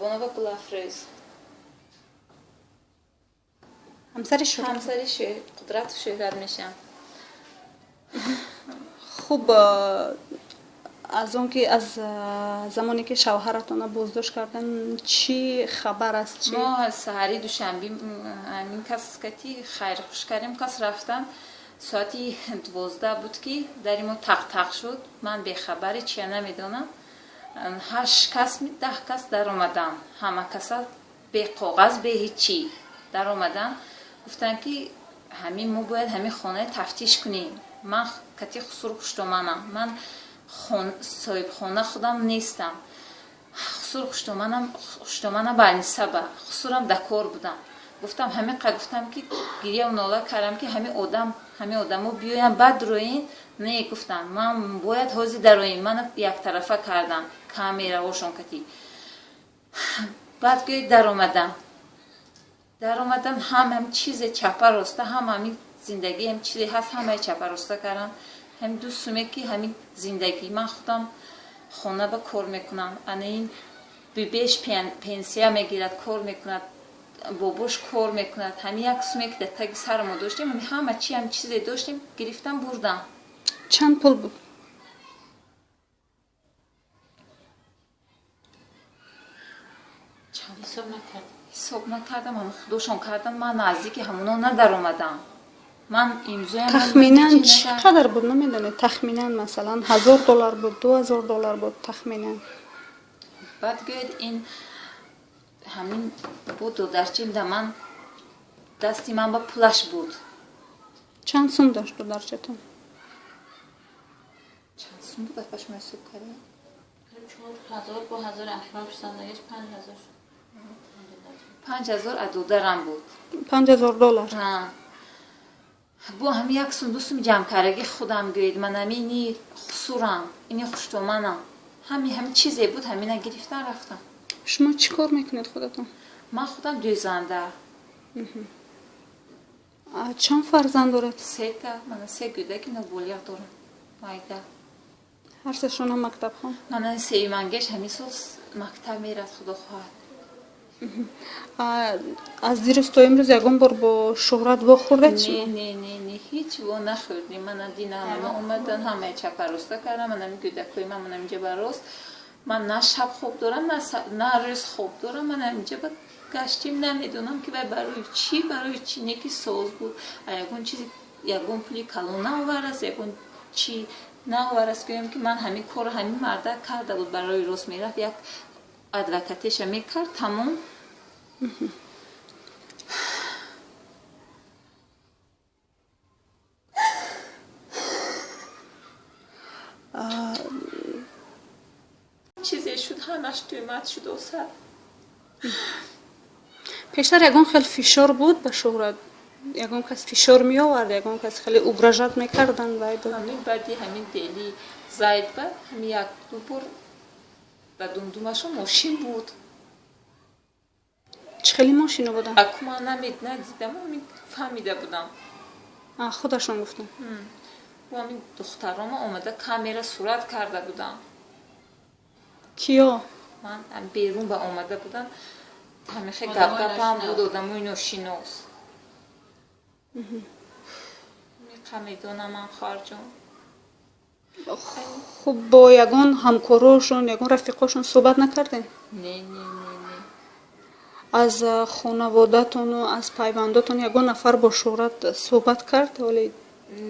Қурбонова Гулафрӯз. Ҳамсари Шӯҳрат? Ҳамсари Қудратов Шӯҳрат мешавам. Хуб, аз он ки аз замоне ки шавҳаратонро боздошт кардан, чӣ хабар аст? Чӣ? Мо саҳари душанбе ҳамин кас кати хайрхуш кардем, кас рафтам. Соати 12 буд, ки дари мо тақ-тақ шуд. Ман бехабари, чия намедонам. 8 кас, 10 кас даромаданд. Ҳама каса бе коғаз, бе ҳеҷ чӣ даромаданд. Гуфтанд, ки ҳамин мо бояд ҳамин хонаро тафтиш кунем. Ман кати хусур хуштоманам. Ман соҳибхона худам нестам. Хусур хуштоманам, хуштоманам больница ба. Хусурам да кор будам. Гуфтам, ҳамин қа гуфтам, ки гирьяву нола кардам, ки ҳамин одам, ҳамин одамо биёянд, баъд дароен. Не, гуфтам, ман бояд ҳозир дароем. Мана яктарафа кардам камераҳошон кати. Баъд гӯед даромадам. Даромадам, ҳама чизе чапа роста, ҳама ҳамин зиндагӣ, ҳам чизе ҳаст, ҳамаи чапа роста кардам. Ҳамин ду суме, ки ҳамин зиндагӣ. Ман худам хона ба кор мекунам. Ана ин бибеш пенсия мегирад, кор мекунад, бобош кор мекунад. Ҳамин як суме, ки дар таги сари мо доштем, ҳамин ҳама чи ҳам чизе доштем, гирифтам, бурдам. Чанд пул буд? Ҳисоб накардам. Ҳисоб накардам, ҳамон худошон кардам. Ман наздики ҳамоно надаромадам. Ман имзоям. Тахминан чӣ қадар буд, намедонед? Тахминан, масалан, 1000 доллар буд, 2000 доллар буд, тахминан? Баъд гӯед, ин ҳамин буд, додарчим да ман, дасти ман ба пулаш буд. Чанд сум дошт додарчатон? Чанд сум буд, апа, шумо ҳисоб кардем? 4000 бо ҳазори ахирон писандагиш 5000 шуд. 5000 аз додарам буд. 5000 доллар? Бо ҳами як сум, ду сум ҷамъкардагӣ худам. Гӯед, ман ҳамини хусурам, ини хуштоманам, ҳами ҳами чизе буд, ҳамина гирифтан, рафтам. Шумо чӣ кор мекунед худатон? Ман худам дӯзанда. Чанд фарзанд доред? Сета. Мана се кӯдаки ноболиғ дорам, майда. Ҳар сешонам мактабхон? Мана сеюмангеш ҳамин сол мактаб мерад, худо хоҳад. Аз дирӯз то имрӯз ягон бор бо Шӯҳрат вохӯрдед? Не, не, не, не, ҳеҷ во нахӯрдем. Мана дина ҳама омадан, ҳамаи чапароста кардам. Мана кӯдакҳои ман мана инҷа барост. Ман на шаб хоб дорам, на рӯз хоб дорам. Мана инҷа ба гаштем, намедонам, ки вай барои чӣ, барои чӣ. Не ки соз буд, а ягон чизи, ягон пули калон наовардааст, ягон чӣ наовардааст, гӯям, ки ман ҳамин корро ҳамин мардак карда буд. Барои рост мерафт, як адвокатеша мекард, тамом. Чизе шуд, ҳамаш тӯҳмат шуд, осад. Пештар ягон хел фишор буд ба Шӯҳрат? Ягон кас фишор меовард, ягон кас хеле угрожать мекарданд вай буд? Ҳамин баъди ҳамин дели зайд ба ҳамин як ду бор ба думдумашон мошин буд. Чӣ хели мошино буданд? Аку ман надидам, ҳамин фаҳмида будам. Худашон гуфтанд? Бо ҳамин духтарома омада, камера сурат карда будам. Киё? Ман берун ба омада будам, ҳамихе гапгапам буд, одамои ношинос. Миқа медонам ман, хоҳарҷон. Хуб, бо ягон ҳамкорошон, ягон рафиқошон суҳбат накардем? Не, не, не, не. Аз хонаводатону аз пайвандотон ягон нафар бо Шӯҳрат суҳбат кард вале?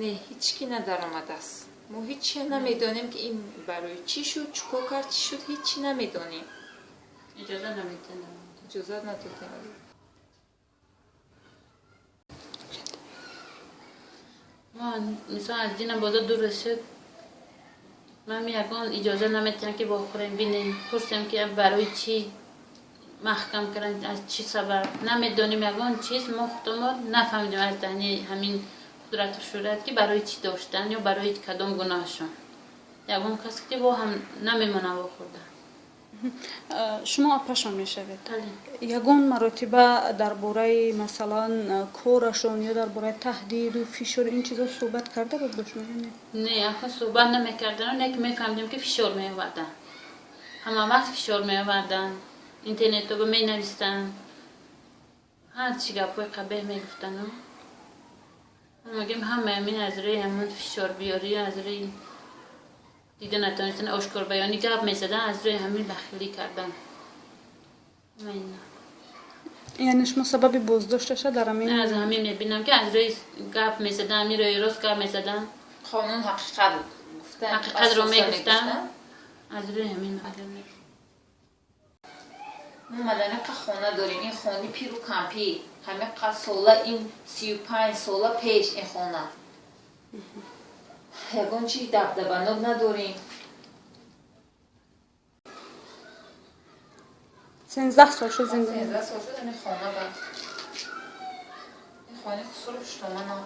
Не, ҳеҷ ки надаромадааст. Мо ҳеҷ намедонем, ки ин барои чӣ шуд, чӣ кор кард, чӣ шуд, ҳеҷ чӣ намедонем. Иҷоза намедиҳанд. Иҷозат надодем. Мо мисол аз динам бозор дур шуд, ман ягон иҷоза наметиҳам, ки вохӯрем, бинем, пурсем, ки барои чӣ маҳкам карданд, аз чӣ сабаб, намедонем ягон чиз. Мо худомо нафаҳмидем аз даҳни ҳамин Қудрату Шӯҳрат, ки барои чӣ доштан ё барои кадом гуноҳшон. Ягон кас ки во ҳам намемонам вохӯрда. Шумо апашон мешавед? Ягон маротиба дар бораи, масалан, корашон ё дар бораи таҳдиду фишори ин чизо суҳбат карда буд бо шумо ё не? Не, ака, суҳбат намекардан, не ки мефаҳмидем, ки фишор меоварданд, ҳама вақт фишор меоварданд. Интернетҳо менавистанд, ҳарчи гапҳои қабеҳ мегуфтану мегӯем, ҳама ҳамин аз рӯи ҳамон фишорбиёрӣ, аз рӯи дида натонистан ошкорбаёнӣ гап мезадан, аз рӯи ҳамин бахилӣ кардан. Яъне шумо сабаби боздошташа дар ҳамин аз ҳамин мебинам, ки аз рӯи гап мезадан, ҳамин рӯи рост гап мезадан, қонун ҳақиқат гуфтан, ҳақиқатро мегуфтан, аз рӯи ҳамин. Мо маданақа хона дорем, ин хони пиру кампӣ, ҳамиқа сола, ин 35 сола пеш ин хона, ягон чи дабдабанок надорем. 13 сол шуд зиндагӣ. 13 сол шуд ҳамин хона ба ин хони хусуру хуштомана.